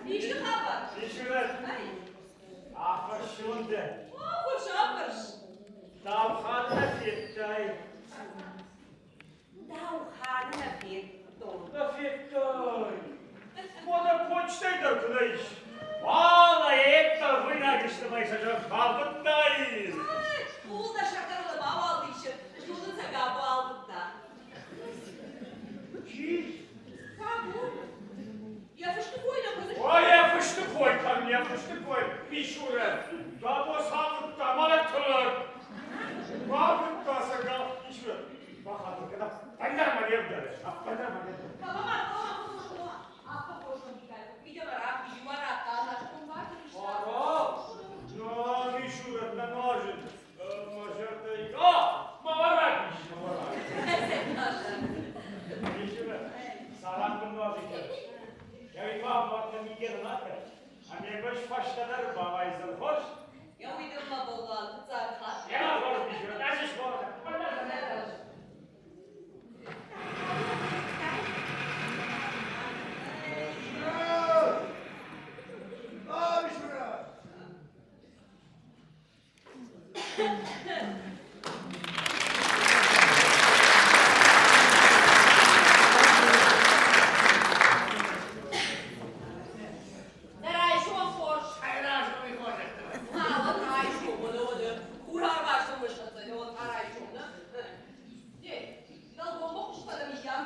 Исты хабар? Афӕрсон дӕ. Афӕрс, афӕрс. Дауханы нӕ федтай? Дауханы нӕ федтон. Нӕ федтай. Уӕдӕ почтӕй дӕр куы нӕ ис. Уалӕ еттӕ вынаг сты мӕ сӕ зӕгъ Ууыл дӕ сӕкӕрыл мауал дисы, зоны цӕгабо алдыдта. Чи? Табу. Йӕ фысты кой нӕ хъуыды. О, йӕ фысты кой кӕн, йӕ фысты кой, Мисурӕ. Габо цавыдта, мӕнӕ тылӕг. Бавыдта сӕ гал Мисурӕ. Бахатыр кӕн, ӕндӕр ма не вдӕлы, ӕппӕндӕр ма не вдӕлы. Баба, баба, баба, афтӕ хорз мӕ мидӕмӕ рахиз, уӕ рахъӕлӕс, Ара, на, Мисурӕт, нӕ нуазын. Мӕ зӕрдӕ, а, ма рахиз, ма рахиз. Мисурӕт, царан куы нуазын кӕныс? Ӕви ма мӕ мигер ма кӕн? Ӕмӕ фӕстӕдӕр бауайдзӕн хорз? Я уйду ма болван, фыццаг хатт. Я хорз, Мисурӕт, ӕз схордӕн. Дӕ райсом хорз. Ма, райсом, уӕдӕ, уӕдӕ. Хурарварсом ысхӕццӕ, уӕд та райсом, нӕ? Дӕлгоммӕ хуысфӕдӕм исӕм.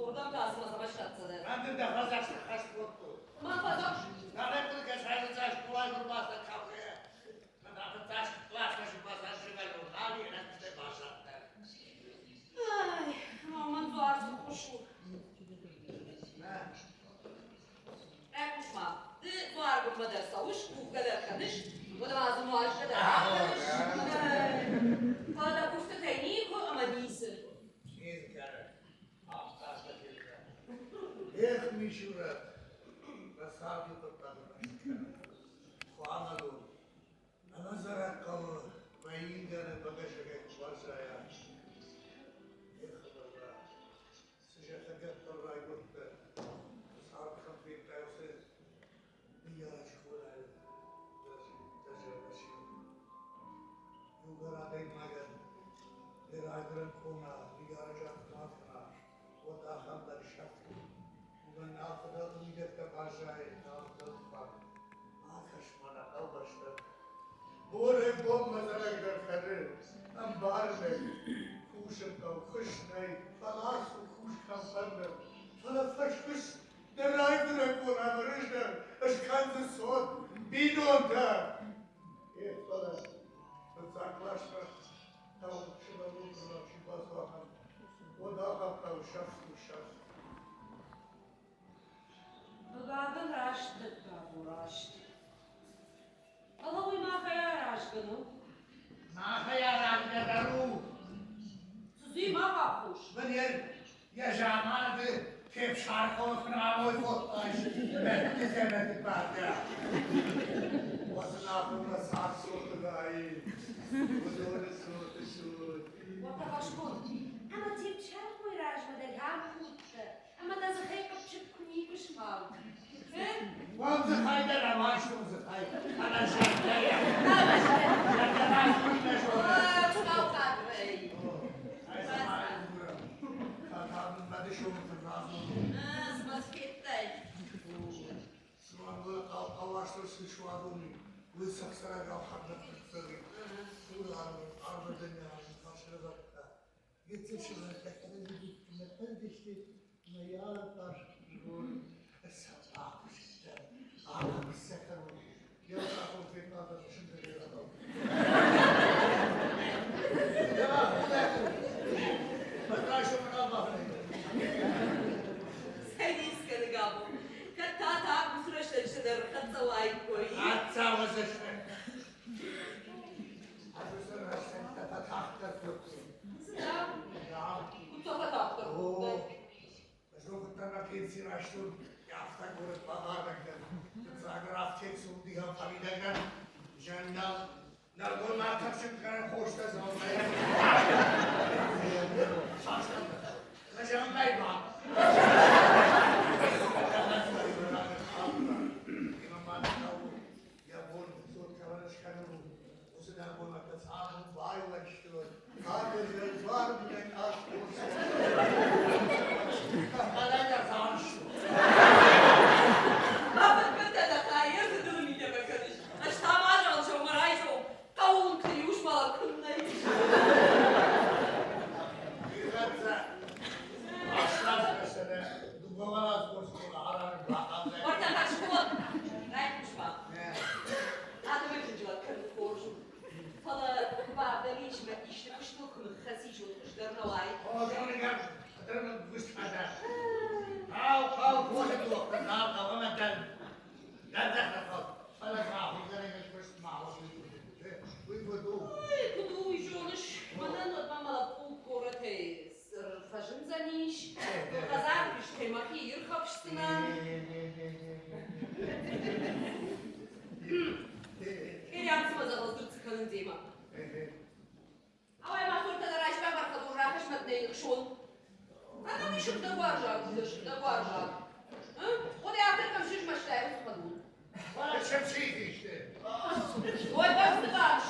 Уырдӕм та цымӕ цӕмӕ схӕццӕ дӕ? Ма фӕдзӕхс. Ай, мӕн дзуар цы хус у. Ӕххуыс-ма, ды дзуаргуыммӕ дӕр цӕуыс, кувгӕ дӕр кӕныс, уӕдӕ ма дзы нуазгӕ дӕр ракӕныс. Фӕлӕ дӕ куыстытӕй никуы ӕмӕ ницы. Эх, Мишурӕт, дӕ царды хъуыддаг раст кӕны. Хъуамӕ Ӕнӕзӕрӕг хъӕуы мӕ ингӕны бӕгӕсӕгӕй куы баззайа. Эх, ӕвӕдза, цы зӕрдӕгӕппӕр райгуырдтӕ, цы цард кӕм федтай, уыцы ныййарӕджы хонӕй дӕ зӕрдӕ сиу. Иугӕр адӕймагӕн йӕ райгуырӕн къона ныййарӕджы ад куы акӕна, уӕд ахӕм лӕг сӕфт у. Уымӕн нал фыдӕлты уидӕгтӕ баззайы, нал фыдӕлты фарн. Акӕс ма нӕ хъӕубӕстӕм. Бонӕй-бонмӕ цӕрӕгдӕр кӕны, ӕмбарын ӕй, Кусын хъӕуы, куыст нӕй, фӕлӕ ацу, кус кӕм фӕнды. Фӕлӕ фӕскуыст дӕ райгуырӕн къонамӕ рыздӕх, скӕн дзы цот, бинонтӕ. Е, фӕлӕ фыццаг къласмӕ дӕу сывӕллон куы чи бацу ахӕм, уӕд ахӕм хъӕуы сӕфт у сӕфт. Хъыгагӕн, раст дӕттаг у, раст. Фӕлӕ уый махӕй аразгӕ нӕу. Махӕй аразгӕ дӕр у. Цыди мах аххос. Мын йӕ заманы Тепсархъоны фынӕй кодтай, мӕрдты дзӕнӕты бадгӕ. Уӕд афонмӕ цард-цотыгай, уыдоны цоты цот. Уӕртӕ хӕсгон, ӕмӕ Тепсархъойы размӕ дӕр ахӕм худтӕ ӕмӕ дӕ дзыхӕй хъыпп-сыпп куы никуы схауд. Уӕм дзыхӕй дӕр ӕвастон дзыхӕй, ӕмӕ зӕрдӕйӕ. Зӕрдӕмӕ нӕ зоны. Цӕй Габо, кӕд та та уыцы рӕстӕджы дӕр хӕццӕ уаиккой. Куыд фӕтагъддӕр кодтай? Бафӕдбӕттӕ дӕ хайы фыдылы мидӕмӕ кӕныс. Ӕз та ма зӕгъын сӕумӕрайсом хъӕуынты иу змӕлӕг куыннӕ ис. Уӕртӕ хӕрзконд, райхъус-ма. Адӕмӕй хынджылӕг кӕнын хорз у. Фӕлӕ куы бавдӕлис мӕ исты куыстыл куы ныххӕцис, уӕд хуыздӕр нӕ уаид? Ой, куыд у, уый зоныс, мӕнӕн уӕдмӕ мӕ лӕппу горӕтӕй фӕзындзӕнис, хӕдзары куыстӕй мӕхи ирхӕфсдзынӕн. Реакцимӕ дзӕгъӕлдзырд цы кӕнын демӕ? Ауай, мӕ хуртӕ дӕ райсгӕ бархӕдон рахӕсмӕт нӕ ныхсон. Ӕмӕ уый сыгъдӕг уарзаг у, дӕ сыгъдӕг уарзаг. Хъуыды афтӕ кӕм сызмӕстай уыцы хӕдон. Ой, бӕсты баш!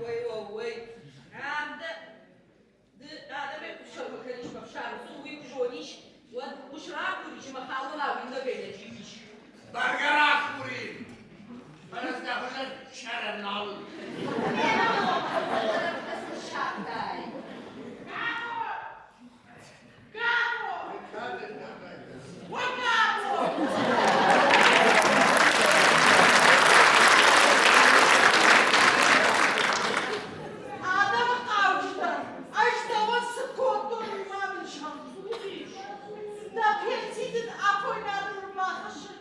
Ой, ой, ой, Афтӕ ды адӕмӕй куы сӕрмӕ кӕнис мӕ фсарм, цы уый куы зонис, уӕд ус ракурис ӕмӕ халонау иунӕгӕй нӕ джиуис. Бӕргӕ ракурин, фӕлӕ дӕ хуызӕн сӕрӕн нал у. Ссардтай. Габо! Ой, Габо! Адӕмы хъауджыдӕр ӕз дӕуӕн цы кодтон, уый ма мын зӕгъ. Дӕ пенси дын афойнадыл ӕрбахӕссын.